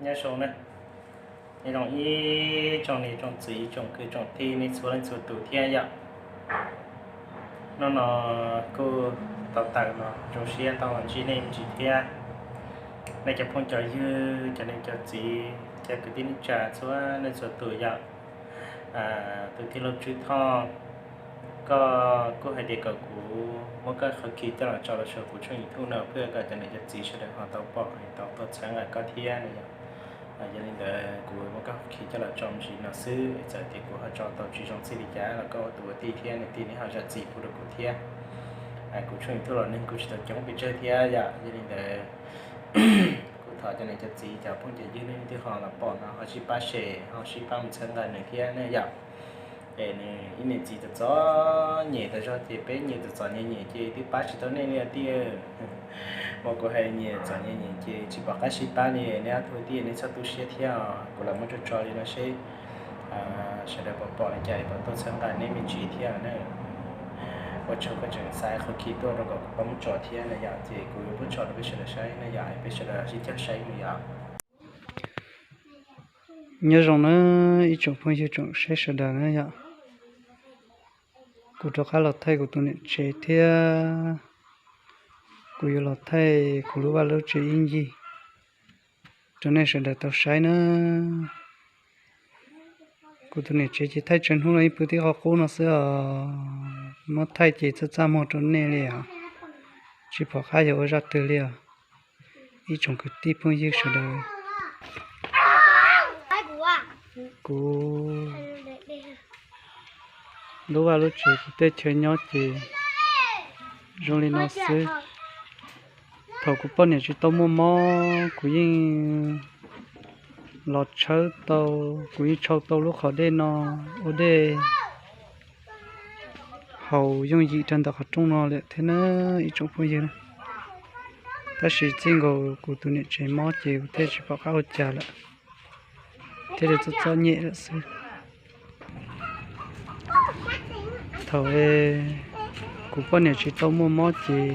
Nyob zoo na, nyob zoo ib tsoom niam tsoom txiv tsoom kwv tsoom tij nej txhua leej txhua tus thiab yom. Hnub no kuj tau tawm los zoo siab tau los ntsib nej me ntsis thiab. Nej cov phooj cov ywg, cov niam cov txiv, cov kwv tij neej tsa txhua leej txhua tus yom. Tus tij laug Tswb Thoj, koj kuj hais tias kom kuv muab koj qhov khi coj los tso rau saum kuv tshooj YouTube no pliag kom cov niam cov txiv sawv daws ho tau pom tau tuaj txhawb nqa koj thiab no yom. Yog li ntawd kuv muab koj qhov khi coj los tso me ntsis no xwb, txawm tias kuv ho tso tau tsis zoo txij li cas los koj ua tus ua tij thiab niam tij neb ho zam txim pub rau kuv thiab. Kuv tshooj YouTube los neeg kuj tsis tau coob pes tsawg thiab yom, yog li ntawd kuv thov cov niam cov txiv cov phooj cov ywg nej twb ho los pom no ho sib pab share ho sib pab mus txhawb nqa nws thiab ne yom. Es nws ib niam txiv txom txom nyem tas zog ces peb nyias txom txom nyem nyem ces twb pab tsis tau nej li tij. Mas kuv hais nyias txom nyem nyem ces tsis pom qab sib pab li, nej ob tug tij nej txhob tu siab thiab os. Kuv lam muab tso tso li no seb sawv daws pom pom li cas es pom tuaj txhawb nqa neb me ntsis thiab na. Ua tsaug koj tseem xa qhov khi tuaj rau kom kuv pab muab tso thiab na yom, ces kuv yuav muab tso rau peb sawv daws saib na yom, peb sawv daws sib cog saib mus yom. Nyob zoo na ib tsoom phooj ywg tsoom saib sawv daws na yom. Kuv rov qab los thaij kuv tus niam tsev thiab. Kuv yuav los thaij kuv lub vaj lub tsev ib ncig rau nej sawv daws tau saib na. Kuv tus niam tsev ces thaij tsawg hnub los ib pw tib qho qub no xwb os. Muab thaij ces txaj txaj muag rau nej li os. Tsis pom qab yog ua zaj twg li os. Ib tsoom kwv tij phooj ywg sawv daws, kuv lub vaj lub tsev kuv tej chaw nyob ces zoo li no xwb. Thaum kuv poj niam tsis tau muaj mob kuv yeej los tshawb tau, kuv yeej tshau tau lub qhov dej no ua dej haus yooj yim rau ntawm qhov rooj no lawm thiab na ib tsoom phooj ywg. Tab sis txij nkaus kuv tus niam tsev mob ces kuv thiaj tsis pom qab ua cas lawm, thiaj li txom txom nyem lawm xwb. Thaum kuv poj niam tsis tau muaj mob ces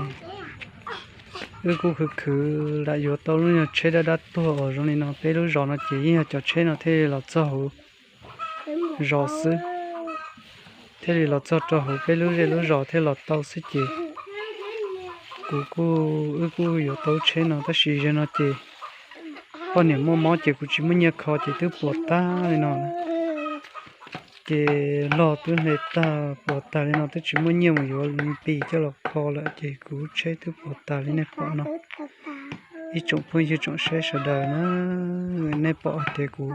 wb kuj khwv khwv lam yuav tau lub nyuag tsheb dab dab tuag uas zoo li no. Peb lub zos no ces yeej yog cov tsheb no thiaj li los txog hauv zos xwb, thiaj li los txog rau hauv peb lub zej lub zos thiaj los tau xwb ces kuv kuj, wb kuj yuav tau lub tsheb no tab sis zaum no ces poj niam muaj mob ces kuv tsis muaj nyiaj kho ces twb puas tag li no na. Ces log twb hle tag puas tag li no twb tsis muaj nyiaj mus yuav Npis coj los kho lawm ces kuv lub tsheb twb puas tag li nej pom no. Ib tsoom phooj ywg tsoom saib sawv daws na, nej pom hais tias kuv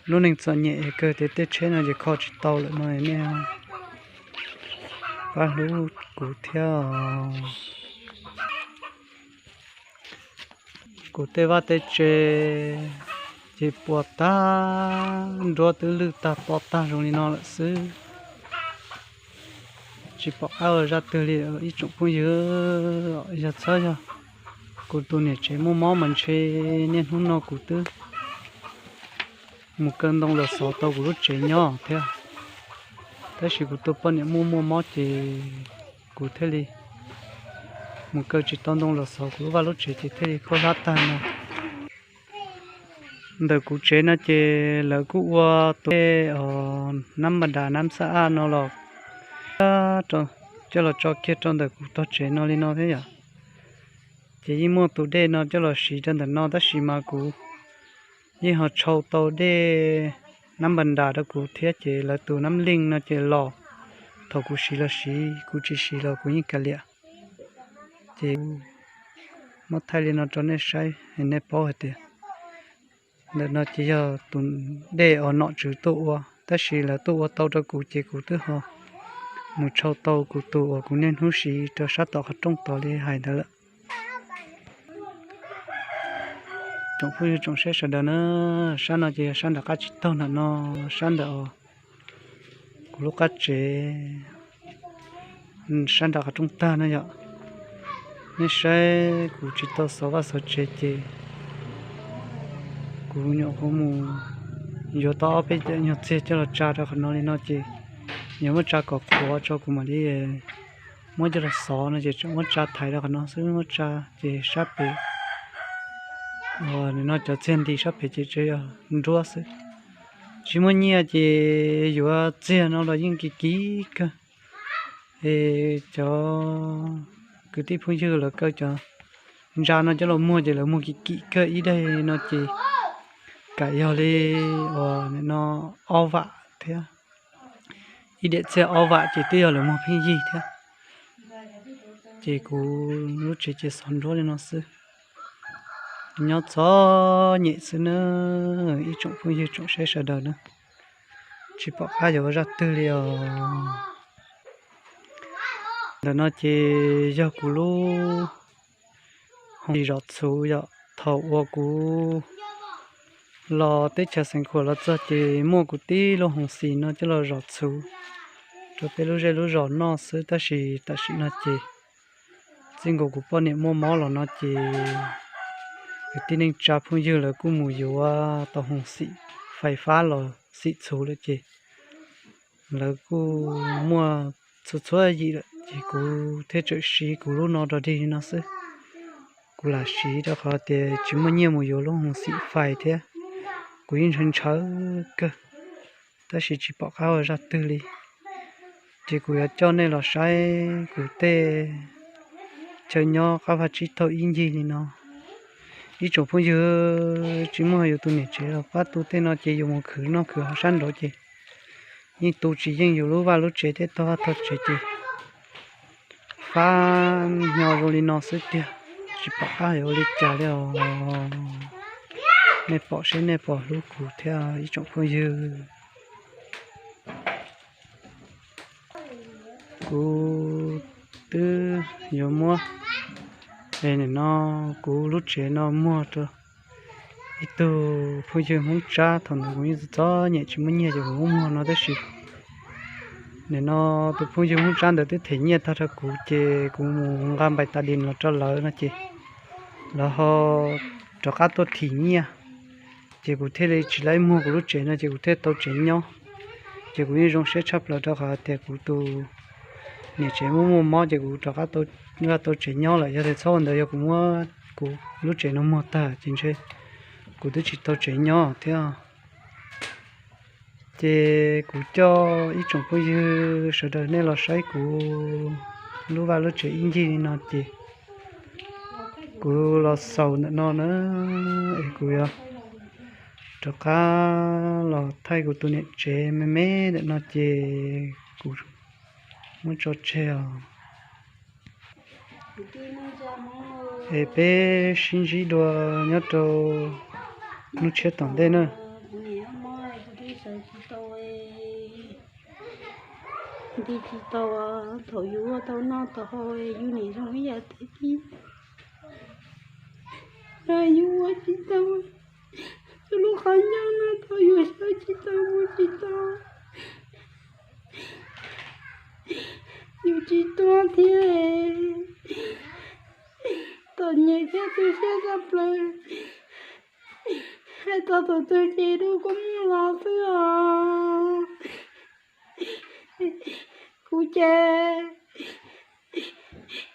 lub neej txom nyem kawg tias tej tsheb no ces kho tsis tau lawm no nej pab hlub kuv thiab. Kuv tej vaj tej tse ces puas tag, nruab twb lwj tag to tag zoo li no lawm xwb. Tsis pom qab ua zaj twg li ib tsoom phooj ywg. Yog txhob yog kuv tus niam tsev muaj mob mas ntshe niaj hnub no kuv twb mus kaw ntoo los xov tau kuv lub tsev nyob thiab. Tab sis kuv tus poj niam muaj muaj mob ces kuv thiaj li mus kaw tsis tau ntoo los xov kuv lub vaj lub tsev ces thiaj li khaub hlab tag no. Ntawm kuv tsev no ces lawv kuj ua tus dej nab npa das nab xab aj no los coj los tso kiag rau ntawm kuv tog tsev no li no thiab yom. Ces yeej muaj tus dej no coj los siv rau ntawm no tab sis mas kuv yeej ho tshau tau dej nab npas nras rau kuv thiab ces lawv tus nab leej no ces los. Thaum kuv siv los siv, kuv tsis siv los kuv yeej kav liam. Ces muab thaij li no rau nej saib, nej paub hais tias ntawm no ces yog tus dej uas nom tswv tuaj ua, tab sis lawv tuaj ua tau rau kuv ces kuv twb ho mus tshau tau kuv tus uas kuv niaj hnub siv rau sab tom qhov rooj tod li hais ntawd lawm. Tsoom phooj ywg tsoom saib sawv daws na, sab no ces yog sab nram qab tsib taug nram no, sab ntawm kuv lub qab tsev, sab nram qab rooj tag na yom. Nej saib kuv tsis tau xov vaj xov tsev ces kuv nyuam qhuav mus yuav tau ob peb nyuag txiag coj los tsa rau qhov no li no ces yog muab tsa kom qhuav tso kuv mam li muab coj los xov no ces tseem muab tsa thaiv rau qhov no xwb, muab tsa ces sab pem no cov txiag nti sab pem ces tseem yog nruab xwb. Tsis muaj nyiaj ces yuav txiag no los yeej kim kim kawg. Es cov kwv tij phooj ywg lawv kaw cov ntsa no coj los muag ces lawv muag kim kim kawg, ib daim no ces kam yog li uas no ob vam thiab, ib daim txiag ob vam ces twb yog lawv muag pheej yig thiab. Ces kuv lub tsev ces xov nruab li no xwb, nyob txom nyem xwb na, ib tsoom phooj ywg tsoom saib sawv daws na, tsis pom qab yuav ua zaj twg li os. Ntawm no ces yog kuv lub hoo zom txhuv yom. Thaum uas kuv los teb chaws Xeev Khuam los txog ces muaj kuv tib lub hoo xim no coj los zom txhuv rau peb lub zej lub zos noj xwb, tab sis tam sim no ces txij nkaus kuv poj niam muaj mob los no ces kwv tij neej tsa phooj ywg lawv kuj mus yuav tau hoo xim fais fab los xim txhuv lawm ces lawv kuj muaj txhua txhua yim lawm ces kuv thiaj tseem siv kuv lub no rau dig li no xwb. Kuv lam siv rau qhov tias tsis muaj nyiaj mus yuav lub hoo xim fais thiab, kuv yeej ntshaw ntshaw kawg, tab sis tsis pom qab ua zaj twg li. Ces kuv yuav coj nej los saib kuv tej chaw nyob qab vaj tsib taug ib ncig li no. Ib tsoom phooj ywg, tsis muaj yus tus niam tsev los pab tu tej no ces yus mus khwv noj khwv haus sab nraud ces yeej tu tsis yeej yus lub vaj lub tsev thiab tog vaj tog tsev ces fab nyo zoo li no xwb tiag, tsis pom qab yuav ua li cas li os. Nej pom seb nej puas hlub kuv thiab ib tsoom phooj ywg. Kuv twb yuav muab, es nim no kuv lub tsev no muag rau ib tug phooj ywg Hmoob Tsab, thaum ntawd kuv yeej txom nyem tsis muaj nyiaj ces kuv muab muag no tab sis nim no tus phooj ywg Hmoob Tsab ntawd twb them nyiaj tag rau kuv ces kuv mus nqa npais tas dim los rau lawv no ces lawv ho rov qab tuaj thim nyiaj, ces kuv thiaj li tsis laib muag kuv lub tsev no ces kuv thiaj tau tsev nyob. Ces kuv yeej zoo siab tshaj plaws rau qhov tias kuv tus niam tsev muaj muaj mob ces kuv rov qab tau tsev nyob lawm. Yog tias txhob ua ntawd yog kuv muab kuv lub tsev no muag tag ces ntshe kuv twb tsis tau tsev nyob thiab. Ces kuv coj ib tsoom phooj ywg sawv daws nej los saib kuv lub vaj lub tsev ib ncig li no ces kuv los xaus ntawm no na, es kuv yuav rov qab los thaij kuv tus niam tsev me me ntawm no ces kuv muab tso tseg os. Es peb sib ntsib dua nyob rau hnub tshiab tom ntej na. Nti tsis tau, thaum yus ua tau noj tau haus yus nim zoo ib yam tiag tiag. Yus ua tsis tau, yus lub qhov ncauj no thaum yus xyaw tsis tau mus tsis tau, yus tsis tuag thiab. Txom nyem thiab tu siab tshaj plaws. Hais txog tus twg ces dub kub muag los xwb os. Kuv ces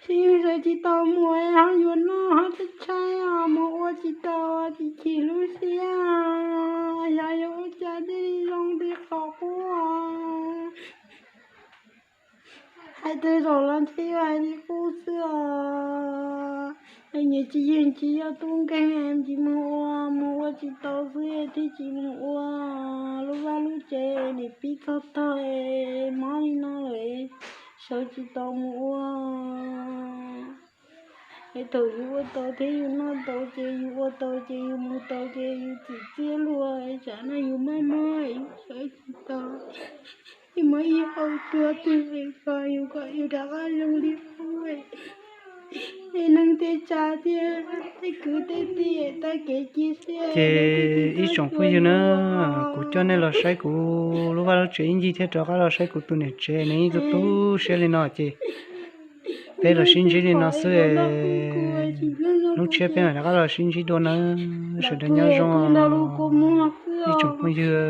sib sawv tsis tau mus, ho yuav noj ho tshaib tshaib os, mus ua tsis tau, tsis chim lub siab. Yog yuav ua cas dej zoo li qhov qub. Hais twg zaum los ntshe yuav hais li qub xwb os. Nyias tsis yog tsis yog tub nkeeg, tsis mus ua, mus ua tsis tau xwb thiaj tsis mus ua. Lub vaj lub tsev nim pib txog tog, mob li no lawm, sawv tsis tau mus ua. Es thaum yus ua tau thiab yus noj tau ces yus ua tau ces yus mus tau ces yus txim txiaj luag, tsam no yus mob mob yus sawv tsis tau. Yus muab ib hau tuag twg kom yus, kom yus rov qab zoo li qub. Es neeg tej tsa thiab tej kwv tej tij tag kev cia siab. Ces ib tsoom phooj ywg na, kuv coj nej los saib kuv lub vaj lub tsev ib ncig thiab rov qab los saib kuv tus niam tsev, nws yeej tu tu siab li no ces peb los sib ntsib li no xwb. Lub tshiab peb mam rov qab los sib ntsib dua nawb. Sawv daws nyob zoo, ib tsoom phooj ywg.